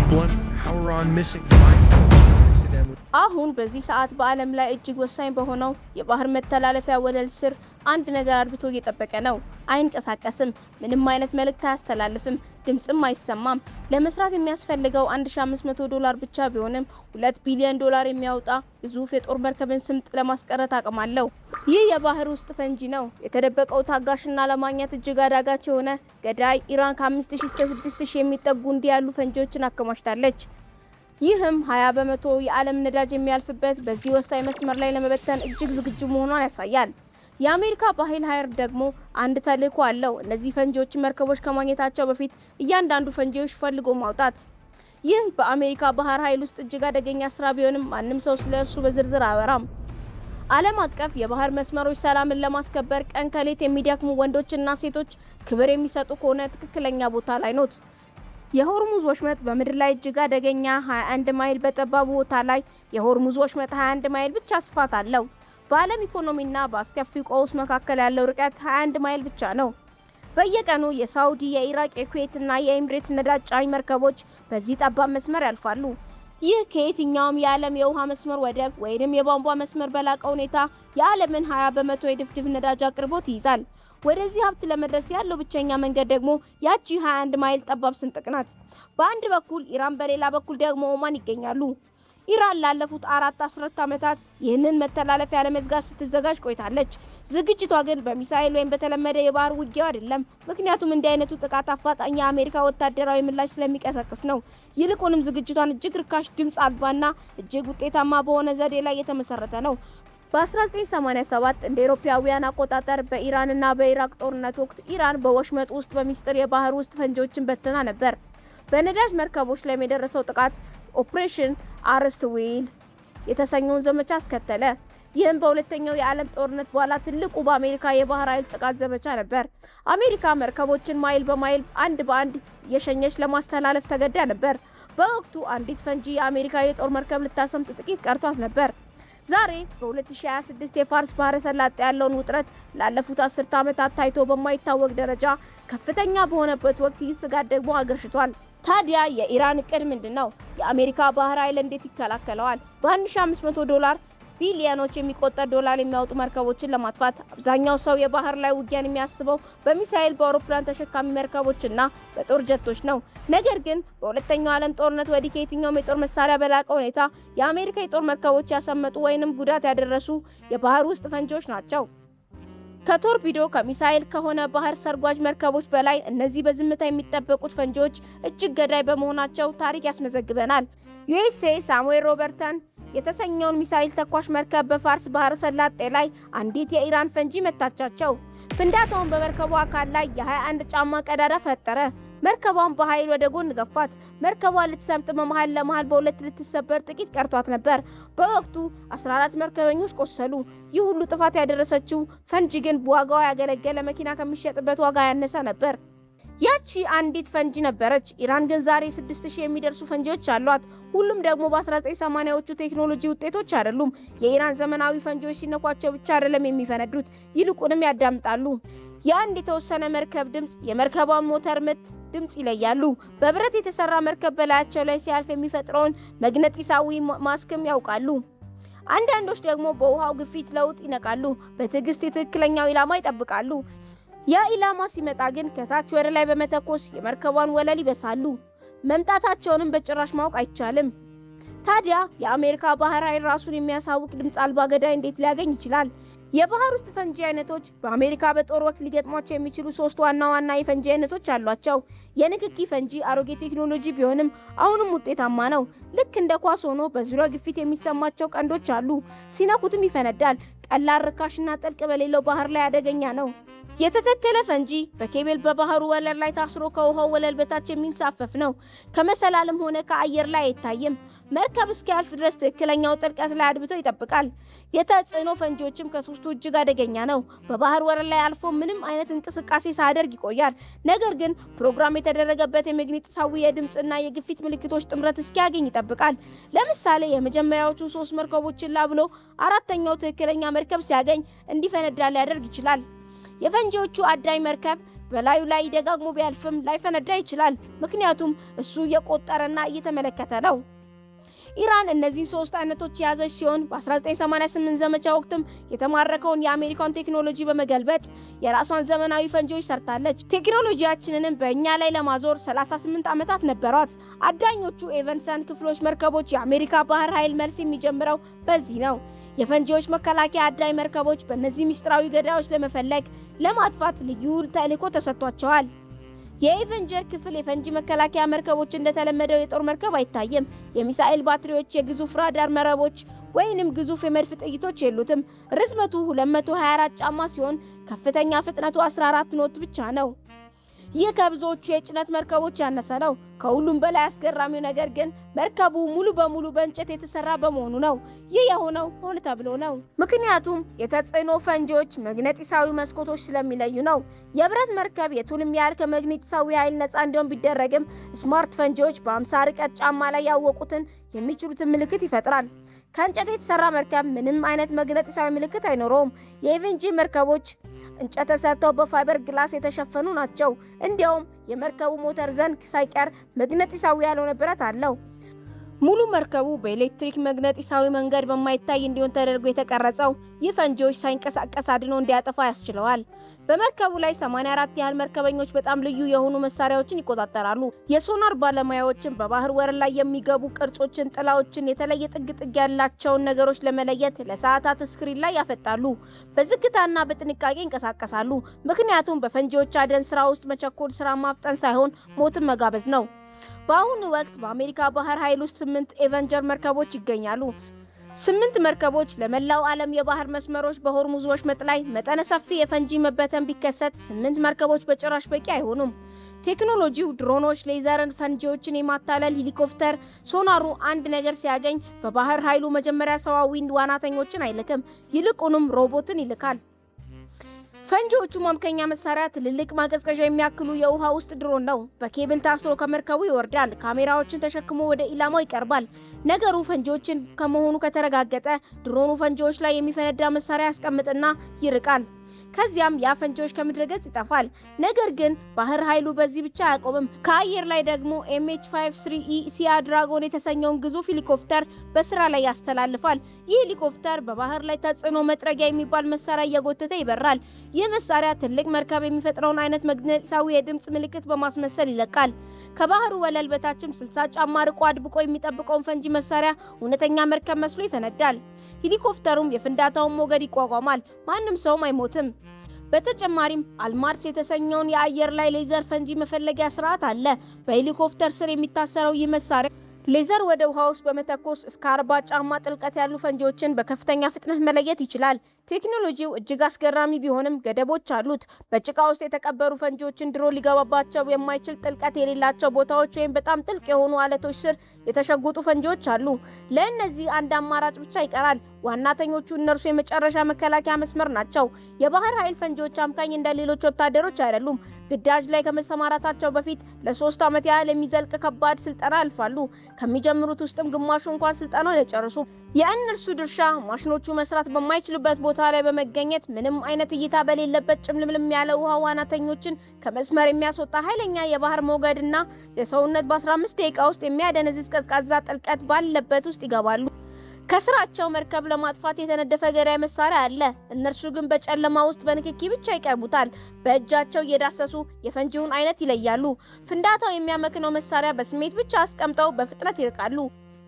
Blunt Hauran missing accidentally. አሁን በዚህ ሰዓት በዓለም ላይ እጅግ ወሳኝ በሆነው የባህር መተላለፊያ ወለል ስር አንድ ነገር አድብቶ እየጠበቀ ነው። አይንቀሳቀስም፣ ምንም አይነት መልእክት አያስተላልፍም፣ ድምፅም አይሰማም። ለመስራት የሚያስፈልገው 1500 ዶላር ብቻ ቢሆንም 2 ቢሊዮን ዶላር የሚያወጣ ግዙፍ የጦር መርከብን ስምጥ ለማስቀረት አቅም አለው። ይህ የባህር ውስጥ ፈንጂ ነው። የተደበቀው ታጋሽና ለማግኘት እጅግ አዳጋች የሆነ ገዳይ። ኢራን ከ5000 እስከ 6000 የሚጠጉ እንዲህ ያሉ ፈንጂዎችን አከማችታለች። ይህም 20% የዓለም ነዳጅ የሚያልፍበት በዚህ ወሳኝ መስመር ላይ ለመበተን እጅግ ዝግጁ መሆኗን ያሳያል። የአሜሪካ ባህር ኃይል ደግሞ አንድ ተልዕኮ አለው። እነዚህ ፈንጂዎች መርከቦች ከማግኘታቸው በፊት እያንዳንዱ ፈንጂዎች ፈልጎ ማውጣት። ይህ በአሜሪካ ባህር ኃይል ውስጥ እጅግ አደገኛ ስራ ቢሆንም ማንም ሰው ስለ እርሱ በዝርዝር አያወራም። ዓለም አቀፍ የባህር መስመሮች ሰላምን ለማስከበር ቀን ከሌት የሚደክሙ ወንዶችና ሴቶች ክብር የሚሰጡ ከሆነ ትክክለኛ ቦታ ላይ ኖት። የሆርሙዝ ወሽመጥ በምድር ላይ እጅግ አደገኛ 21 ማይል በጠባቡ ቦታ ላይ የሆርሙዝ ወሽመጥ 21 ማይል ብቻ ስፋት አለው። በዓለም ኢኮኖሚና በአስከፊው ቀውስ መካከል ያለው ርቀት 21 ማይል ብቻ ነው። በየቀኑ የሳውዲ፣ የኢራቅ፣ የኩዌት እና የኤምሬትስ ነዳጅ ጫኝ መርከቦች በዚህ ጠባብ መስመር ያልፋሉ። ይህ ከየትኛውም የዓለም የውሃ መስመር ወደብ ወይንም የቧንቧ መስመር በላቀ ሁኔታ የዓለምን 20% የድፍድፍ ነዳጅ አቅርቦት ይይዛል። ወደዚህ ሀብት ለመድረስ ያለው ብቸኛ መንገድ ደግሞ ያቺ 21 ማይል ጠባብ ስንጥቅ ናት። በአንድ በኩል ኢራን፣ በሌላ በኩል ደግሞ ኦማን ይገኛሉ። ኢራን ላለፉት 4 አስርት ዓመታት ይህንን መተላለፊያ ለመዝጋት ስትዘጋጅ ቆይታለች። ዝግጅቷ ግን በሚሳኤል ወይም በተለመደ የባህር ውጊያው አይደለም። ምክንያቱም እንዲህ አይነቱ ጥቃት አፋጣኝ የአሜሪካ ወታደራዊ ምላሽ ስለሚቀሰቅስ ነው። ይልቁንም ዝግጅቷን እጅግ ርካሽ፣ ድምፅ አልባና እጅግ ውጤታማ በሆነ ዘዴ ላይ የተመሰረተ ነው። በ1987 እንደ አውሮፓውያን አቆጣጠር በኢራንና በኢራቅ ጦርነት ወቅት ኢራን በወሽመጥ ውስጥ በሚስጥር የባህር ውስጥ ፈንጂዎችን በትና ነበር። በነዳጅ መርከቦች ላይ የደረሰው ጥቃት Operation Erstwhile የተሰኘውን ዘመቻ አስከተለ። ይህም በሁለተኛው የዓለም ጦርነት በኋላ ትልቁ በአሜሪካ የባህር ኃይል ጥቃት ዘመቻ ነበር። አሜሪካ መርከቦችን ማይል በማይል አንድ በአንድ እየሸኘች ለማስተላለፍ ተገዳ ነበር። በወቅቱ አንዲት ፈንጂ የአሜሪካ የጦር መርከብ ልታሰምጥ ጥቂት ቀርቷት ነበር። ዛሬ በ2026 የፋርስ ባህረ ሰላጤ ያለውን ውጥረት ላለፉት አስርተ ዓመታት ታይቶ በማይታወቅ ደረጃ ከፍተኛ በሆነበት ወቅት ይህ ስጋት ደግሞ አገርሽቷል። ታዲያ የኢራን እቅድ ምንድን ነው? የአሜሪካ ባህር ኃይል እንዴት ይከላከለዋል? በ1500 ዶላር ቢሊዮኖች የሚቆጠር ዶላር የሚያወጡ መርከቦችን ለማጥፋት አብዛኛው ሰው የባህር ላይ ውጊያን የሚያስበው በሚሳኤል፣ በአውሮፕላን ተሸካሚ መርከቦችና በጦር ጀቶች ነው። ነገር ግን በሁለተኛው ዓለም ጦርነት ወዲህ ከየትኛውም የጦር መሳሪያ በላቀ ሁኔታ የአሜሪካ የጦር መርከቦች ያሰመጡ ወይንም ጉዳት ያደረሱ የባህር ውስጥ ፈንጂዎች ናቸው። ከቶርፒዶ፣ ከሚሳኤል፣ ከሆነ ባህር ሰርጓጅ መርከቦች በላይ እነዚህ በዝምታ የሚጠበቁት ፈንጂዎች እጅግ ገዳይ በመሆናቸው ታሪክ ያስመዘግበናል። ዩኤስኤስ ሳሙኤል ሮበርተን የተሰኘውን ሚሳኤል ተኳሽ መርከብ በፋርስ ባህረ ሰላጤ ላይ አንዲት የኢራን ፈንጂ መታቻቸው። ፍንዳታውን በመርከቡ አካል ላይ የ21 ጫማ ቀዳዳ ፈጠረ። መርከቧን በኃይል ወደ ጎን ገፋት። መርከቧ ልትሰምጥ በመሃል ለመሃል በሁለት ልትሰበር ጥቂት ቀርቷት ነበር። በወቅቱ 14 መርከበኞች ቆሰሉ። ይህ ሁሉ ጥፋት ያደረሰችው ፈንጂ ግን በዋጋዋ ያገለገለ መኪና ከሚሸጥበት ዋጋ ያነሰ ነበር። ያቺ አንዲት ፈንጂ ነበረች። ኢራን ግን ዛሬ 6000 የሚደርሱ ፈንጂዎች አሏት። ሁሉም ደግሞ በ1980ዎቹ ቴክኖሎጂ ውጤቶች አይደሉም። የኢራን ዘመናዊ ፈንጂዎች ሲነኳቸው ብቻ አይደለም የሚፈነዱት፣ ይልቁንም ያዳምጣሉ። የአንድ የተወሰነ መርከብ ድምፅ፣ የመርከቧን ሞተር ምት ድምፅ ይለያሉ። በብረት የተሰራ መርከብ በላያቸው ላይ ሲያልፍ የሚፈጥረውን መግነጢሳዊ ማስክም ያውቃሉ። አንዳንዶች ደግሞ በውሃው ግፊት ለውጥ ይነቃሉ። በትዕግስት የትክክለኛው ኢላማ ይጠብቃሉ። ያ ኢላማ ሲመጣ ግን ከታች ወደ ላይ በመተኮስ የመርከቧን ወለል ይበሳሉ። መምጣታቸውንም በጭራሽ ማወቅ አይቻልም። ታዲያ የአሜሪካ ባህር ኃይል ራሱን የሚያሳውቅ ድምፅ አልባ ገዳይ እንዴት ሊያገኝ ይችላል? የባህር ውስጥ ፈንጂ አይነቶች በአሜሪካ በጦር ወቅት ሊገጥሟቸው የሚችሉ ሶስት ዋና ዋና የፈንጂ አይነቶች አሏቸው። የንክኪ ፈንጂ አሮጌ ቴክኖሎጂ ቢሆንም አሁንም ውጤታማ ነው። ልክ እንደ ኳስ ሆኖ በዙሪያው ግፊት የሚሰማቸው ቀንዶች አሉ። ሲነኩትም ይፈነዳል። ቀላል፣ ርካሽና ጥልቅ በሌለው ባህር ላይ አደገኛ ነው። የተተከለ ፈንጂ በኬብል በባህሩ ወለል ላይ ታስሮ ከውሃው ወለል በታች የሚንሳፈፍ ነው። ከመሰላልም ሆነ ከአየር ላይ አይታይም። መርከብ እስኪያልፍ ድረስ ትክክለኛው ጥልቀት ላይ አድብቶ ይጠብቃል። የተጽዕኖ ፈንጂዎችም ከሶስቱ እጅግ አደገኛ ነው። በባህር ወለል ላይ አልፎ ምንም አይነት እንቅስቃሴ ሳያደርግ ይቆያል። ነገር ግን ፕሮግራም የተደረገበት የመግነጢሳዊ የድምፅና የግፊት ምልክቶች ጥምረት እስኪያገኝ ይጠብቃል። ለምሳሌ የመጀመሪያዎቹን ሶስት መርከቦችን ላብሎ አራተኛው ትክክለኛ መርከብ ሲያገኝ እንዲፈነዳ ሊያደርግ ይችላል። የፈንጂዎቹ አዳኝ መርከብ በላዩ ላይ ደጋግሞ ቢያልፍም ላይፈነዳ ይችላል። ምክንያቱም እሱ እየቆጠረና እየተመለከተ ነው። ኢራን እነዚህን ሶስት አይነቶች የያዘች ሲሆን፣ በ1988 ዘመቻ ወቅትም የተማረከውን የአሜሪካን ቴክኖሎጂ በመገልበጥ የራሷን ዘመናዊ ፈንጂዎች ሰርታለች። ቴክኖሎጂያችንንም በእኛ ላይ ለማዞር 38 ዓመታት ነበሯት። አዳኞቹ ኤቨንሰን ክፍሎች መርከቦች። የአሜሪካ ባህር ኃይል መልስ የሚጀምረው በዚህ ነው። የፈንጂዎች መከላከያ አዳኝ መርከቦች በእነዚህ ምስጢራዊ ገዳዮች ለመፈለግ፣ ለማጥፋት ልዩ ተልዕኮ ተሰጥቷቸዋል። የኤቨንጀር ክፍል የፈንጂ መከላከያ መርከቦች እንደተለመደው የጦር መርከብ አይታይም። የሚሳኤል ባትሪዎች፣ የግዙፍ ራዳር መረቦች ወይንም ግዙፍ የመድፍ ጥይቶች የሉትም። ርዝመቱ 224 ጫማ ሲሆን ከፍተኛ ፍጥነቱ 14 knot ብቻ ነው። ይህ ከብዙዎቹ የጭነት መርከቦች ያነሰ ነው። ከሁሉም በላይ አስገራሚው ነገር ግን መርከቡ ሙሉ በሙሉ በእንጨት የተሰራ በመሆኑ ነው። ይህ የሆነው ሆን ተብሎ ነው። ምክንያቱም የተጽዕኖ ፈንጂዎች መግነጢሳዊ መስኮቶች ስለሚለዩ ነው። የብረት መርከብ የቱንም ያህል ከመግነጢሳዊ ኃይል ነፃ እንዲሆን ቢደረግም smart ፈንጂዎች በ50 ርቀት ጫማ ላይ ያወቁትን የሚችሉትን ምልክት ይፈጥራል። ከእንጨት የተሰራ መርከብ ምንም አይነት መግነጢሳዊ ምልክት አይኖረውም። የኤቨንጂ መርከቦች እንጨት ተሰርተው በ fiber glass የተሸፈኑ ናቸው። እንዲያውም የመርከቡ ሞተር ዘንግ ሳይቀር መግነጢሳዊ ያልሆነ ብረት አለው። ሙሉ መርከቡ በኤሌክትሪክ መግነጢሳዊ መንገድ በማይታይ እንዲሆን ተደርጎ የተቀረጸው ይህ ፈንጂዎች ሳይንቀሳቀስ አድኖ እንዲያጠፋ ያስችለዋል። በመርከቡ ላይ 84 ያህል መርከበኞች በጣም ልዩ የሆኑ መሳሪያዎችን ይቆጣጠራሉ። የሶናር ባለሙያዎችን በባህር ወለል ላይ የሚገቡ ቅርጾችን፣ ጥላዎችን፣ የተለየ ጥግ ጥግ ያላቸውን ነገሮች ለመለየት ለሰዓታት screen ላይ ያፈጣሉ። በዝግታና በጥንቃቄ ይንቀሳቀሳሉ። ምክንያቱም በፈንጂዎች አደን ስራ ውስጥ መቸኮል ስራ ማፍጠን ሳይሆን ሞትን መጋበዝ ነው። በአሁኑ ወቅት በአሜሪካ ባህር ኃይል ውስጥ ስምንት ኤቨንጀር መርከቦች ይገኛሉ። ስምንት መርከቦች ለመላው ዓለም የባህር መስመሮች። በሆርሙዝ ወሽመጥ ላይ መጠነ ሰፊ የፈንጂ መበተን ቢከሰት ስምንት መርከቦች በጭራሽ በቂ አይሆኑም። ቴክኖሎጂው ድሮኖች፣ ሌዘርን፣ ፈንጂዎችን የማታለል ሄሊኮፕተር፣ ሶናሩ አንድ ነገር ሲያገኝ በባህር ኃይሉ መጀመሪያ ሰዋዊ ዋናተኞችን አይልክም፣ ይልቁንም ሮቦትን ይልካል። ፈንጂዎቹ ማምከኛ መሳሪያ ትልልቅ ማቀዝቀዣ የሚያክሉ የውሃ ውስጥ ድሮን ነው። በኬብል ታስሮ ከመርከቡ ይወርዳል። ካሜራዎችን ተሸክሞ ወደ ኢላማው ይቀርባል። ነገሩ ፈንጂዎችን ከመሆኑ ከተረጋገጠ ድሮኑ ፈንጂዎች ላይ የሚፈነዳ መሳሪያ ያስቀምጥና ይርቃል። ከዚያም ያ ፈንጂዎች ከምድረ ገጽ ይጠፋል። ነገር ግን ባህር ኃይሉ በዚህ ብቻ አያቆምም። ከአየር ላይ ደግሞ MH53E Sea Dragon የተሰኘውን ግዙፍ ሄሊኮፕተር በስራ ላይ ያስተላልፋል። ይህ ሄሊኮፕተር በባህር ላይ ተጽዕኖ መጥረጊያ የሚባል መሳሪያ እየጎተተ ይበራል። ይህ መሳሪያ ትልቅ መርከብ የሚፈጥረውን አይነት መግነጢሳዊ የድምፅ ምልክት በማስመሰል ይለቃል። ከባህሩ ወለል በታችም 60 ጫማ ርቆ አድብቆ የሚጠብቀውን ፈንጂ መሳሪያ እውነተኛ መርከብ መስሎ ይፈነዳል። ሄሊኮፕተሩም የፍንዳታውን ሞገድ ይቋቋማል። ማንም ሰውም አይሞትም። በተጨማሪም አልማርስ የተሰኘውን የአየር ላይ ሌዘር ፈንጂ መፈለጊያ ስርዓት አለ። በሄሊኮፕተር ስር የሚታሰረው ይህ መሳሪያ ሌዘር ወደ ውሃ ውስጥ በመተኮስ እስከ 40 ጫማ ጥልቀት ያሉ ፈንጂዎችን በከፍተኛ ፍጥነት መለየት ይችላል። ቴክኖሎጂው እጅግ አስገራሚ ቢሆንም ገደቦች አሉት። በጭቃ ውስጥ የተቀበሩ ፈንጂዎችን ድሮን ሊገባባቸው የማይችል ጥልቀት የሌላቸው ቦታዎች ወይም በጣም ጥልቅ የሆኑ አለቶች ስር የተሸጎጡ ፈንጂዎች አሉ። ለእነዚህ አንድ አማራጭ ብቻ ይቀራል። ዋናተኞቹ እነርሱ የመጨረሻ መከላከያ መስመር ናቸው። የባህር ኃይል ፈንጂዎች አምካኝ እንደ ሌሎች ወታደሮች አይደሉም። ግዳጅ ላይ ከመሰማራታቸው በፊት ለ3 ዓመት ያህል የሚዘልቅ ከባድ ስልጠና ያልፋሉ። ከሚጀምሩት ውስጥም ግማሹ እንኳን ስልጠናውን አይጨርሱም። የእነርሱ ድርሻ ማሽኖቹ መስራት በማይችሉበት ቦታ ላይ በመገኘት፣ ምንም አይነት እይታ በሌለበት ጭምልምልም ያለ ውሃ ዋናተኞችን ከመስመር የሚያስወጣ ኃይለኛ የባህር ሞገድና የሰውነት በ15 ደቂቃ ውስጥ የሚያደነዝዝ ቀዝቃዛ ጥልቀት ባለበት ውስጥ ይገባሉ። ከስራቸው መርከብ ለማጥፋት የተነደፈ ገዳይ መሳሪያ አለ። እነርሱ ግን በጨለማ ውስጥ በንክኪ ብቻ ይቀርቡታል። በእጃቸው እየዳሰሱ የፈንጂውን አይነት ይለያሉ። ፍንዳታው የሚያመክነው መሳሪያ በስሜት ብቻ አስቀምጠው በፍጥነት ይርቃሉ።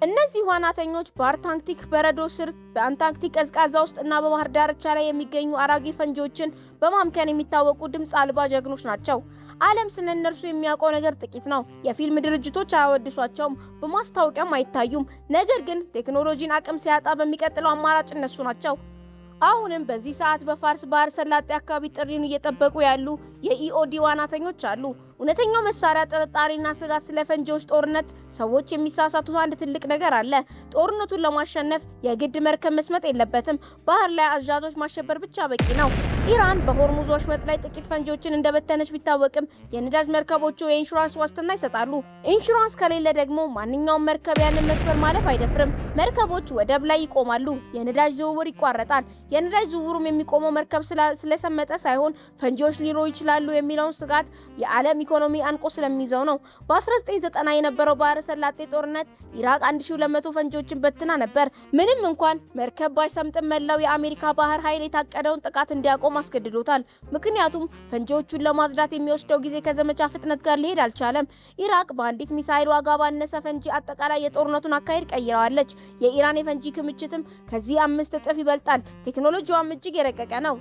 እነዚህ ዋናተኞች በአንታርክቲክ በረዶ ስር፣ በአንታርክቲክ ቀዝቃዛ ውስጥ እና በባህር ዳርቻ ላይ የሚገኙ አራጊ ፈንጂዎችን በማምከን የሚታወቁ ድምፅ አልባ ጀግኖች ናቸው። ዓለም ስለ እነርሱ የሚያውቀው ነገር ጥቂት ነው። የፊልም ድርጅቶች አያወድሷቸውም፣ በማስታወቂያም አይታዩም። ነገር ግን ቴክኖሎጂን አቅም ሲያጣ በሚቀጥለው አማራጭ እነሱ ናቸው። አሁንም በዚህ ሰዓት በፋርስ ባህረ ሰላጤ አካባቢ ጥሪውን እየጠበቁ ያሉ የ EOD ዋናተኞች አሉ። እውነተኛው መሳሪያ ጥርጣሬና ስጋት። ስለ ፈንጂዎች ጦርነት ሰዎች የሚሳሳቱት አንድ ትልቅ ነገር አለ። ጦርነቱን ለማሸነፍ የግድ መርከብ መስመጥ የለበትም። ባህር ላይ አዛዦች ማሸበር ብቻ በቂ ነው። ኢራን በሆርሙዝ ወሽመጥ ላይ ጥቂት ፈንጂዎችን እንደበተነች ቢታወቅም የነዳጅ መርከቦቹ የኢንሹራንስ ዋስትና ይሰጣሉ። ኢንሹራንስ ከሌለ ደግሞ ማንኛውም መርከብ ያንን መስመር ማለፍ አይደፍርም። መርከቦች ወደብ ላይ ይቆማሉ። የነዳጅ ዝውውር ይቋረጣል። የነዳጅ ዝውውሩም የሚቆመው መርከብ ስለሰመጠ ሳይሆን ፈንጂዎች ሊኖሩ ይችላሉ የሚለውን ስጋት የዓለም ኢኮኖሚ አንቆ ስለሚይዘው ነው። በ1990 የነበረው ባህረ ሰላጤ ጦርነት ኢራቅ 1200 ፈንጂዎችን በትና ነበር። ምንም እንኳን መርከብ ባይሰምጥም መላው የአሜሪካ ባህር ኃይል የታቀደውን ጥቃት እንዲያቆም አስገድዶታል። ምክንያቱም ፈንጂዎቹን ለማጽዳት የሚወስደው ጊዜ ከዘመቻ ፍጥነት ጋር ሊሄድ አልቻለም። ኢራቅ በአንዲት ሚሳይል ዋጋ ባነሰ ፈንጂ አጠቃላይ የጦርነቱን አካሄድ ቀይረዋለች። የኢራን የፈንጂ ክምችትም ከዚህ 5 እጥፍ ይበልጣል። ቴክኖሎጂዋም እጅግ የረቀቀ ነው።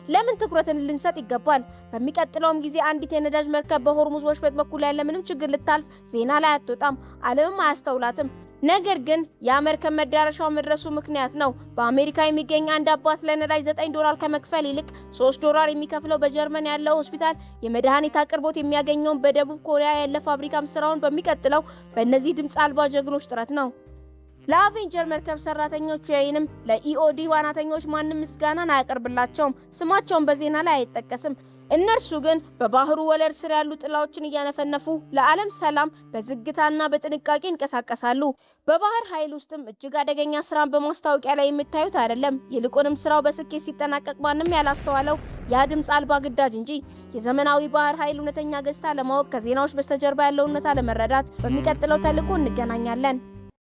ለምን ትኩረትን ልንሰጥ ይገባል? በሚቀጥለውም ጊዜ አንዲት የነዳጅ መርከብ በሆርሙዝ ወሽመጥ በኩል ያለ ምንም ችግር ልታልፍ ዜና ላይ አትወጣም፣ ዓለምም አያስተውላትም። ነገር ግን ያ መርከብ መዳረሻው መድረሱ ምክንያት ነው። በአሜሪካ የሚገኝ አንድ አባት ለነዳጅ 9 ዶላር ከመክፈል ይልቅ 3 ዶላር የሚከፍለው በጀርመን ያለው ሆስፒታል የመድኃኒት አቅርቦት የሚያገኘውን በደቡብ ኮሪያ ያለ ፋብሪካም ስራውን በሚቀጥለው በእነዚህ ድምፅ አልባ ጀግኖች ጥረት ነው። ለአቬንጀር መርከብ ሰራተኞች ወይንም ለ EOD ዋናተኞች ማንም ምስጋናን አያቀርብላቸውም። ስማቸውን በዜና ላይ አይጠቀስም። እነርሱ ግን በባህሩ ወለል ስር ያሉ ጥላዎችን እያነፈነፉ ለዓለም ሰላም በዝግታና በጥንቃቄ ይንቀሳቀሳሉ። በባህር ኃይል ውስጥም እጅግ አደገኛ ስራን በማስታወቂያ ላይ የምታዩት አይደለም። ይልቁንም ስራው በስኬት ሲጠናቀቅ ማንም ያላስተዋለው ያ ድምፅ አልባ ግዳጅ እንጂ። የዘመናዊ ባህር ኃይል እውነተኛ ገጽታ ለማወቅ፣ ከዜናዎች በስተጀርባ ያለው እውነታ ለመረዳት በሚቀጥለው ተልዕኮ እንገናኛለን።